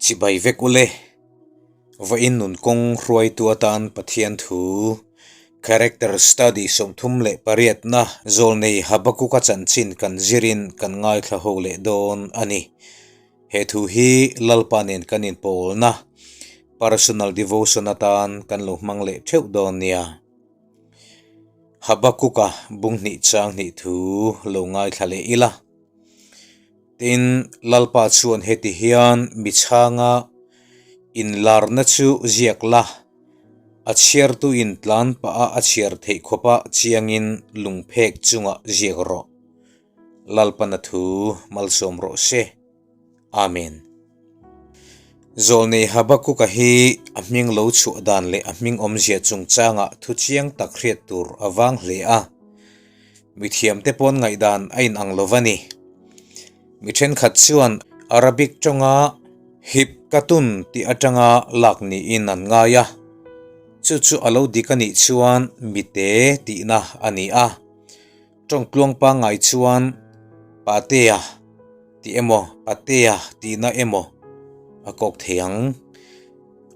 Chibai vek ule. Vawiin nun kawng hruaitu atan Pathian thu, Character Study 38 na zawlnei Habakuka chanchin kan zirin kan ngaithla ho leh dawn a ni. He thu hi Lalpa nen kan inpawlna, Personal Devotion atan kan lo hmang leh theuh dawn nia. Habakuka bung hnih chang hnih thu lo ngaithla leh ila. Tin, Lalpa chuan heti hian mi chhanga inlarna chu ziak la, a chhiartuin tlan pah a a chhiar theih khawpa chiangin lungphek chungah ziak rawh. Lalpana thu malsawm rawh se. Amen. Zawlnei Habakuka hi a hming lo chhuah dan leh a hming awmzia chungchangah thu chiang tak hriat tur a vang hle a. Mithiamte pawn ngaihdan a inang lo va ni. Mi thenkhat chuan Arabic tawnga Hibkatun tih atanga lak niin an ngai a, chu chu a lo dik a nih chuan mite tihna a ni a. Tawngtluang pangngai chuan Patea tih emaw Patea tihna emaw a kawk thei ang.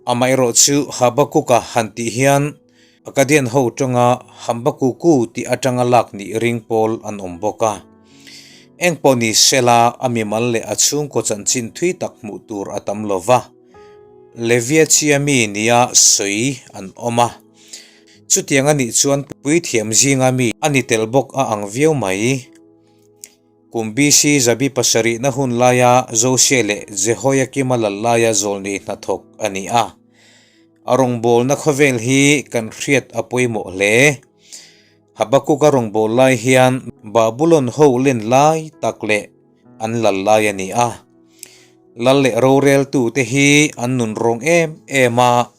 Amaherawh chu Habakuka han tih hian Akkadian ho tawnga Hambakuku tih atanga lak nih ring pawl an awm bawk a. Engpawh ni sela a mimal leh a chhungkaw chanchin thui tak hmuh tur a tam lo va. Levia chia mi nia sawi an awm a. Chutiang a nih chuan puithiam zinga mi a ni tel bawk a ang viau mai. Kum BC zabi pasarihna hun laia Josia leh Jehoiakima lal laia zawlni hnathawk a ni a. A rawngbawlna khawvel hi kan hriat a pawimawh hle. Habakuka rawngbâwl lai hian Babulon ho len lai tak leh an lal lai a ni a. Lal leh roreltute hi an nun rawng em em a,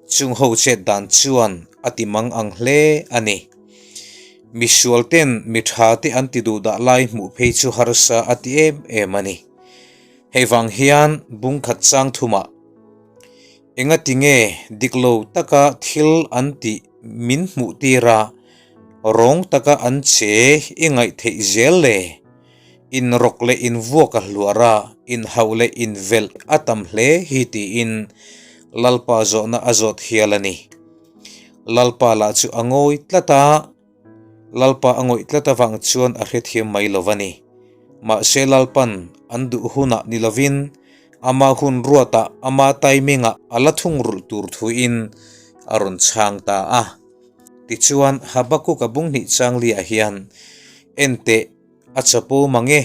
chung ho chet dan chuan a ti mang ang hle a ni. Misualten mi thate an ti duh dah lai hmuh phei chu harsa a ti em em a ni. Hei vang hian bungkhat chang thumah Engati nge dik lo taka thil an tih min hmuh tir a, rawng taka an che i ngaih theih zel le? Inrawk leh invuak a hluar a, inhauh leh invelh a tam hle hi tiin Lalpa zawhna a zawt hial a ni. Lalpa lah chu a ngawi tlat a, Lalpa a ngawih tlat avang chuan a hrethiam mai lo a ni. Mahse Lalpan an duh hunah ni lovin ama hun ruatah ama timing-ah a la thungrulh tur thuin a rawn chhang ta a. Tichuan Habakuka bung hnih changliah hian enteh a chapo mang e,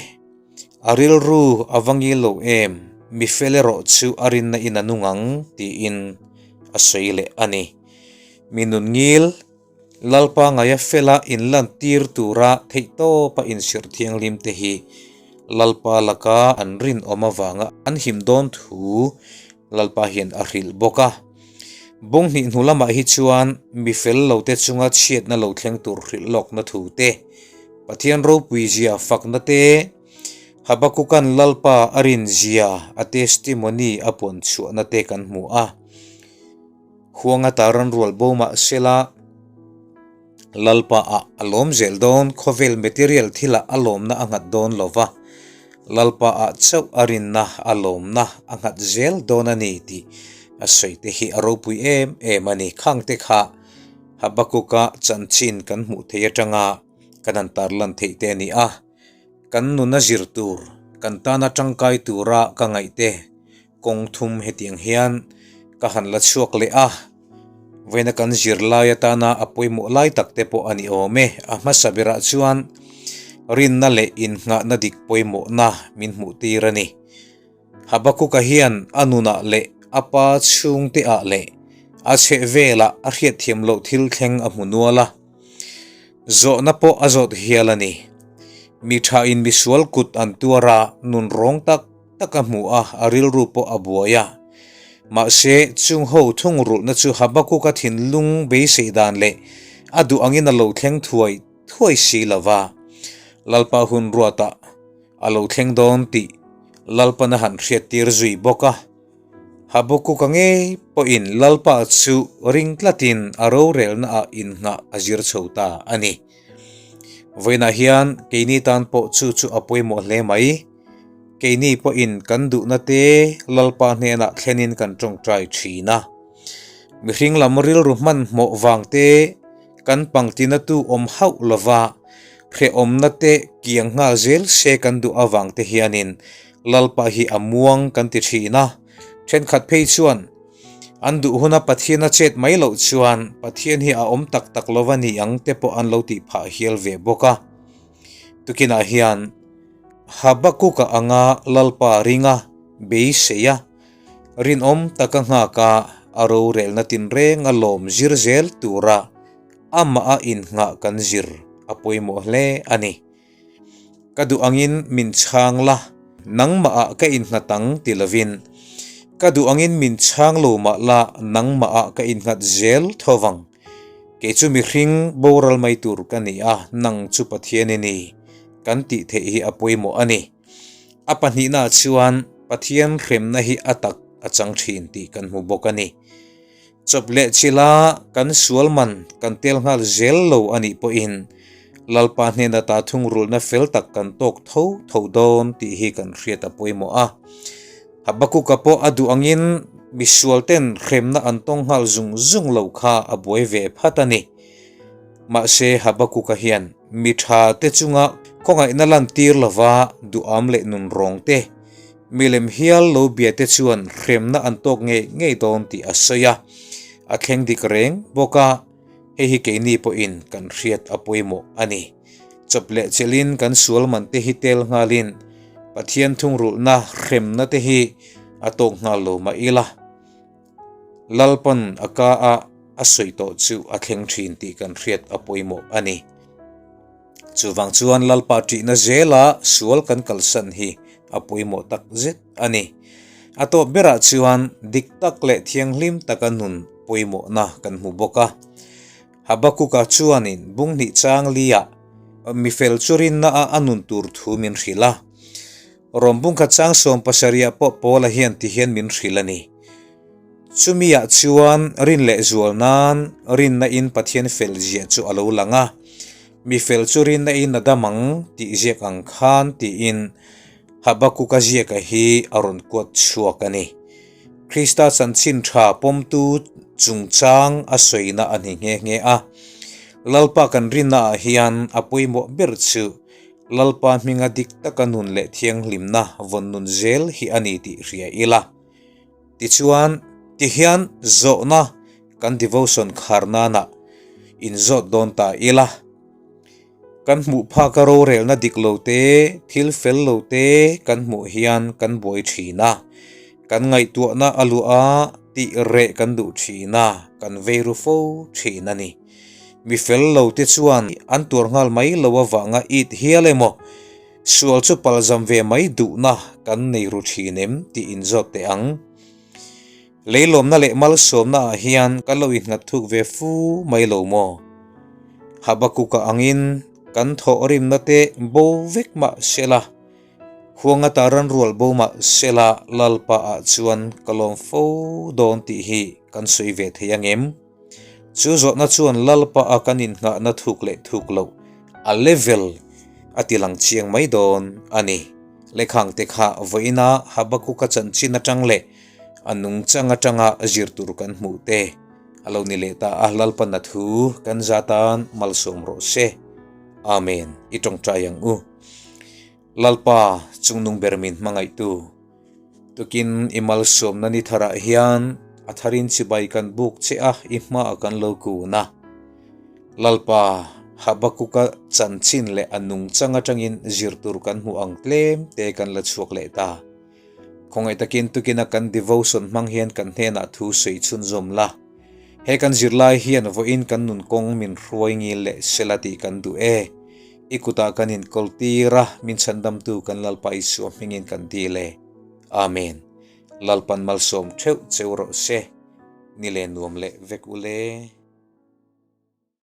a rilru a va ngil lo em, mi fel erawh chu a rinna in a nung ang tiin a sawi leh a ni. Mi nun ngil. Lalpa ngaia fela inlantir tura theihtawpa insirh thianghlim te hi Lalpa laka an rinawm avanga an him dawn thu Lalpa hian a hrilh bawk a. Bung hnih hnu lamah hi chuan mi fel lote chunga chhiatna lo thleng tur hrilh lawkna thu te, Pathian ropui zia fakna te, Habakukan Lalpa a rin zia a testimony a puan chhuahna te kan hmu a. Huanga taran rual bo mah sela, Lalpa ah a lawm zel dawn, khawvel material thilah a lawmna a nghat dawn lo va, Lalpa ah chauh a rinna a lawmna a nghat zel dawn a ni tih a sawi te hi a ropui em em a ni. Khangte kha Habakuka chanchin kan hmuh theih atanga kan han tarlan theih te a ni a, kan nuna zir tur, kan tana tangkai tura ka ngaih te Kawng thum hetiang hian ka han la chhuak leh a, vawiina kan zirlai atana a pawimawh lai tak te pawh a ni awm e. A hmasa berah chuan rinna leh innghahna dik pawimawhna min hmuh tir a ni. Habakuka hian a nunah leh a pa chhungte ah leh a chhehvelah a hriatthiam loh thil thleng a hmu nual a. Zawhna pawh a zawt hial a ni. Mi thain misual kut an tuar a, nun rawng tak tak a hmu a, a rilru pawh a buai a. Mahse, chung ho thungrulhna chu Habakuka thinlung beisei dan leh a duh angin a lo thleng thuai thuai si lo va. Lalpa hun ruatah a lo thleng dawn tih Lalpan a han hriattir zui bawk a. Habakuka ngei pawhin Lalpa chu ring tlatin a rorelnaah innghah a zir chho ta a ni. Vawiinah hian keini tan pawh chu chu a pawimawh hle mai. Keini pawhin kan duhna te Lalpa hnenah thlenin kan tawngtai thin a. Mihring lam rilru hmanhmawh vang te kan pangtinatu awm hauh lova hrehawmna te kiang nghal zel se kan duh avang te hianin Lalpa hi a muang kan ti thin a. Thenkhat phei chuan an duh huna Pathian a chet mai loh chuan Pathian hi a awm tak tak lova ni ang te pawh an lo tih phah hial ve bawk a. Tukinah hian Habakkuk-a anga Lalpa ringa beisei a, rinawm taka nghaka a rorelna tinreng a lawm zir zel tura amah a innghah kan zir a pawimawh hle a ni. Ka duh angin min chhang la, nangmahah ka innghat ang ti lovin, ka duh angin min chhang lo mah la, nangmahah ka innghat zel tho vang. Kei chu mihring boral mai tur ka ni a, nang chu Pathian i ni, kan tih theih hi a pawimawh a ni. A pahnihnaah chuan Pathian hremna hi a tak a chang thin tih kan hmu bawk a ni. Chawp leh chila kan sual man kan tel nghal zel lo a nih pawhin Lalpa hnena ta thungrulhna fel tak kan tawk tho tho dawn tih hi kan hriat a pawimawh a. Habakuka pawh a duh angin misualten hremna an tawng nghal zung zung lo kha a buai ve phat a ni. Mahse Habakuka hian mi tha te chunga khawngaihna lantir lova duham leh nunrawng te, milem hial lo bia te chuan hremna an tawk ngei ngei dawn tih a sawi a, a thleng dik reng bawk a. Hei hi keini pawhin kan hriat a pawimawh a ni. Chawp leh chelhin kan sual man te hi tel nghalin Pathian thungrulhna hremna te hi a tawk nghal lo mah ila, Lalpan a ka a a sawi tawh chu a thleng thin tih kan hriat a pawimawh a ni. Chuvang chuan Lalpa ṭihna zela sual kan kalsan hi a pawimawh tak zet a ni. A tawp berah chuan dik tak leh thianghlim taka nun pawimawhna kan hmu bawk a. Habakuka chuanin bung hnih chang liah mifel chu rinna a a nun tur thu min hrilh a. Rawm bungkhat chang 70ah pawh Paula hian ti hian min hrilh a ni. Chumiah chuan rin leh zual nan rinna in Pathian fel ziah chu a lo lang a, mi fel chu rinna in a dam ang tih ziak ang khan tiin Habakuka ziaka hi a rawn kuat chhuak a ni. Krista chanchin tha pawmtu chungchang a sawina a ni nghe nghe a. Lalpa kan rinna ah hian a pawimawh ber chu Lalpa hminga dik taka nun leh thianghlimna vawn nun zel hi a ni tih hria ila. Tichuan, tihian zawhna kan devotion khar nana inzawt dawn ta ila. Kan hmuh phaka rorelna dik lo te, thil fel lo te kan hmuh hian kan buai thin a. Kan ngaihtuahna a luah a, tih reh kan duh thin a, kan vei ru fo thin a ni. Mi fel lo te chuan an tuar nghal mai lo avanga it hial emaw, Sual chu palzam ve mai duhna kan nei ru thin em tih inzawt teh ang. Leilawmna leh malsawmna ah hian kan lo innghat thuk ve fu mai lo maw? Habakuka angin kan thawh rimna te bo vek mah sela, huanga taran rual bo mah sela Lalpa ah chuan ka lawm fo dawn tih hi kan sawi ve thei ang em? Chu zawhna chuan Lalpa a kan innghahna thuk leh thuk loh a level a ti lang chiang mai dawn a ni. Lekhang te kha vawiina Habakuka chanchin atang leh a nungchang atanga zir tur kan hmuh te a lo ni leh ta a, Lalpa na thu kan za tan malsawm rawh se. Amen. I tawngtai ang u. Lalpa chungnung ber min hmangaihtu. Tukin i malsawmna ni tharah hian a tharin chibai kan buk che a, i hmaah kan lo kun a. Lalpa, Habakuka chanchin leh a nungchang atangin zir tur kan hmuh ang tlem te kan la chhuak leh ta. Khawngaih takin tukina kan devotion hmang hian kan hnenah thu sawi chhunzawm la. He kan zirlai hian vawiin kan nun kawng min hruai ngil leh sela tih kan duh e. I kutah kan inkawl tir a, min chhandamtu kan Lalpa Isua hmingin kan dil e. Amen. Lalpan malsawm theuh cheu rawh se. Ni le nuam leh vek u le.